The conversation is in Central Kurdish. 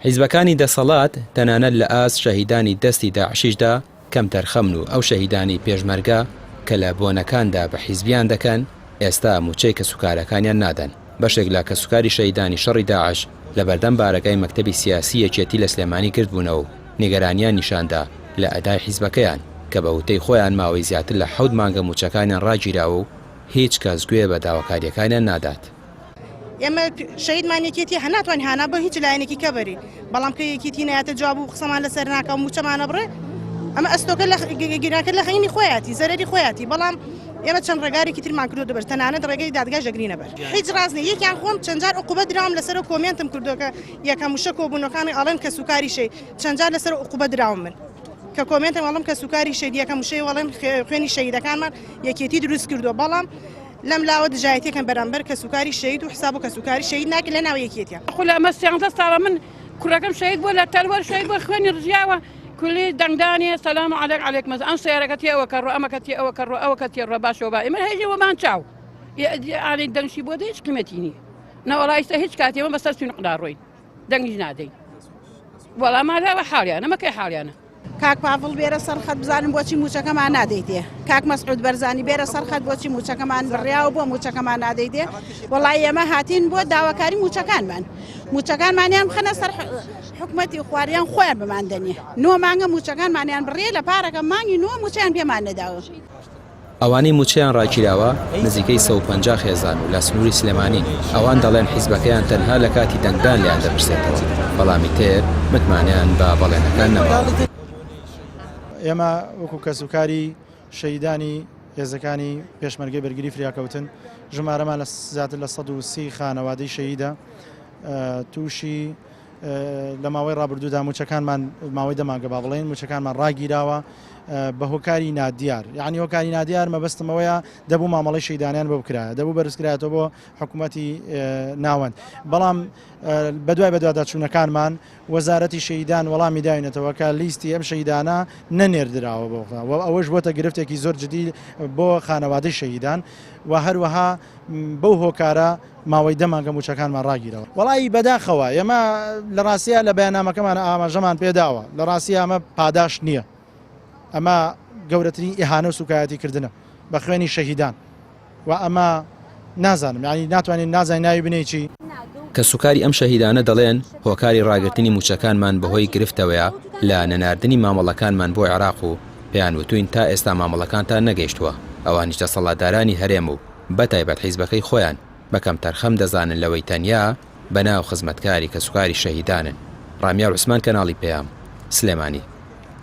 حیزبەکانی دەسەڵات تەنانەت لە ئاست شەهیدانی دەستی داعشیشدا کەمتەرخەمن و ئەو شەهیدانەی پێشمەرگە کە لە بۆنەکاندا بە حیزبیان دەکەن ئێستا مووچەی کەسوکارەکانیان نادەن. بەشێک لە کەسوکاری شەهیدانی شەڕی داعش لەبەردەم بارەگای مەکتەبی سیاسی یەکێتی لە سلێمانی گردبوونەوە و نیگەرانیان نیشاندا لە ئەدای حیزبەکەیان کە بە وتەی خۆیان ماوەی زیاتر لە حەوت مانگە مووچەکانیان ڕاگیراوە و هیچ کەس گوێ بە داواکارییەکانیان نادات. ئێمە شەهیدمان یەکێتی هە ناتوانین هانا بۆ هیچ لایەنێکی کە بەرین بەڵام کە یەکێتی نایەتە جواب و قسەمان لەسەر ناکە و موچەمان ئەبڕێ ئەمە ئەستۆکە لە گیراکە لە خەینی خۆیاتی زەرەری خۆیاتی بەڵام ئێمە چەند ڕێگارێکی ترمان کردو دەبەر تەنانەت ڕێگەی دادگاش دەگرینە بەر هیچ ڕاست نییە یەکیان خۆم چەند جار عقوبە دراوم لەسەر کۆمێنتم کردووە کە یەکەم وشە کۆبوونەکانی ئەڵێن کەسوکاری شەی چەند جار لەسەر عقوبە دراوم من کە کۆمێنتم ئەڵم کەسوکاری شەید یەکەم وشەی وەڵێن خوێنی شەهیدەکانمان یەکێتی دروست کردووە بەڵام لەم لاوە دژایەتیەکەن بەرامبەر کەسوکاری شەهید و حساب و کەسوکاری شەهید ناکەن لە ناو یەکێتیە. خولا ئەمە سیانزە ساڵە من کوڕەکەم شەهید بووە لە تەلوەر شەهید بووە خوێنی ڕژیاوە کولی دەنگدانێ سەلام عەلەک عەلەک مەز ئەم سەیارەکە تێ ئەوە کەڕۆ ئەمەکە تێ ئەوە کەڕۆ ئەوە کە تێ ڕۆ باشەوە با ئێمە هەیە وەمان چاو ئالی دەنگشی بۆ دە هیچ قیمەتی نییە نەوەڵا ئیستا هیچ کاتێ ئێمە بەسەر سینقدا ڕۆین دەنگیش نادەین وەڵا مالاوە حاڵیانە مەکەی حاڵیانە. کاک پاڤڵ بێرە سەر خەت بزانم بۆچی موچەکەمان نادەیتێ کاک مەسعود بەرزانی بێرە سەر خەت بۆچی موچەکەمان بڕیاوە بۆ موچەکەمان نادەیتێ وەڵی ئێمە هاتین بۆ داواکاری موچەکانمان موچەکانمانیان بخەنە سەر حکومەتی خواریان خۆیان بمان دەنێ نۆ مانگە موچەکانمانیان بڕیە لە پارەکە مانگی نۆ موچەیان پێمان نەداوە. ئەوانەی مووچەیان ڕاگیراوە نزیکەی 150 خێزان و لە سنووری سلێمانین، ئەوان دەڵێن حیزبەکەیان تەنها لە کاتی دەنگدان لێیان دەپرسێتەوە، بەڵام ئیتر متمانەیان بە بەڵێنەکان نەماوە. ئێمە وەکو کەسوکاری شەهیدانی هێزەکانی پێشمەرگەی بەرگری فریاکەوتن ژمارەمان لە زیاتر لە 130 خانەوادەی شەهیدە تووشی لە ماوەی ڕابردوودا مووچەکانمان ماوەی دە مانگە با بڵێین مووچەکانمان ڕاگیراوە بە هۆکاری نادیار یعنی هۆکاری نادیار مەبەستمەوەیە دەبوو مامەڵەی شەیدانیان بۆ بکرایە دەبوو بەرزکرایەتەوە بۆ حکوومەتی ناوەند بەڵام بەدوای بەدواداچوونەکانمان وەزارەتی شەیدان وەڵامی داوینەتەوە کە لیستی ئەم شەیدانە نەنێردراوە بۆ ئەوەش بۆتە گرفتێکی زۆر جدی بۆ خانەوادەی شەهیدان و هەروەها بەو هۆکارە ماوەی دە مانگە مووچەکانمان ڕاگیراوە. وەڵایی بەداخەوە ئێمە لە ڕاستیا لە بەیاننامەکەمان ئاماژەمان پێداوە لە ڕاستیا ئەمە پاداشت نییە ئەمە گەورەترین ئیهانە و سوکایەتی کردنە بە خوێنی شەهیدان و ئەمە نازانم یانی ناتوانین نازانین ناوی بنێی چی. کەسوکاری ئەم شەهیدانە دەڵێن، هۆکاری ڕاگرتنی مووچەکانمان بەهۆی گرفتەوەیە لە نەناردنی مامەڵەکانمان بۆ عێراق و پێیان وتووین تا ئێستا مامەڵەکانتان نەگەیشتووە، ئەوانیش دەسەڵاتدارانی هەرێم و بەتایبەت حیزبەکەی خۆیان بە کەمتەرخەم دەزانن لەوەی تەنیا بەناو خزمەتکاری کەسوکاری شەهیدانن. ڕامیار عوسمان کەناڵی پەیام، سلێمانی.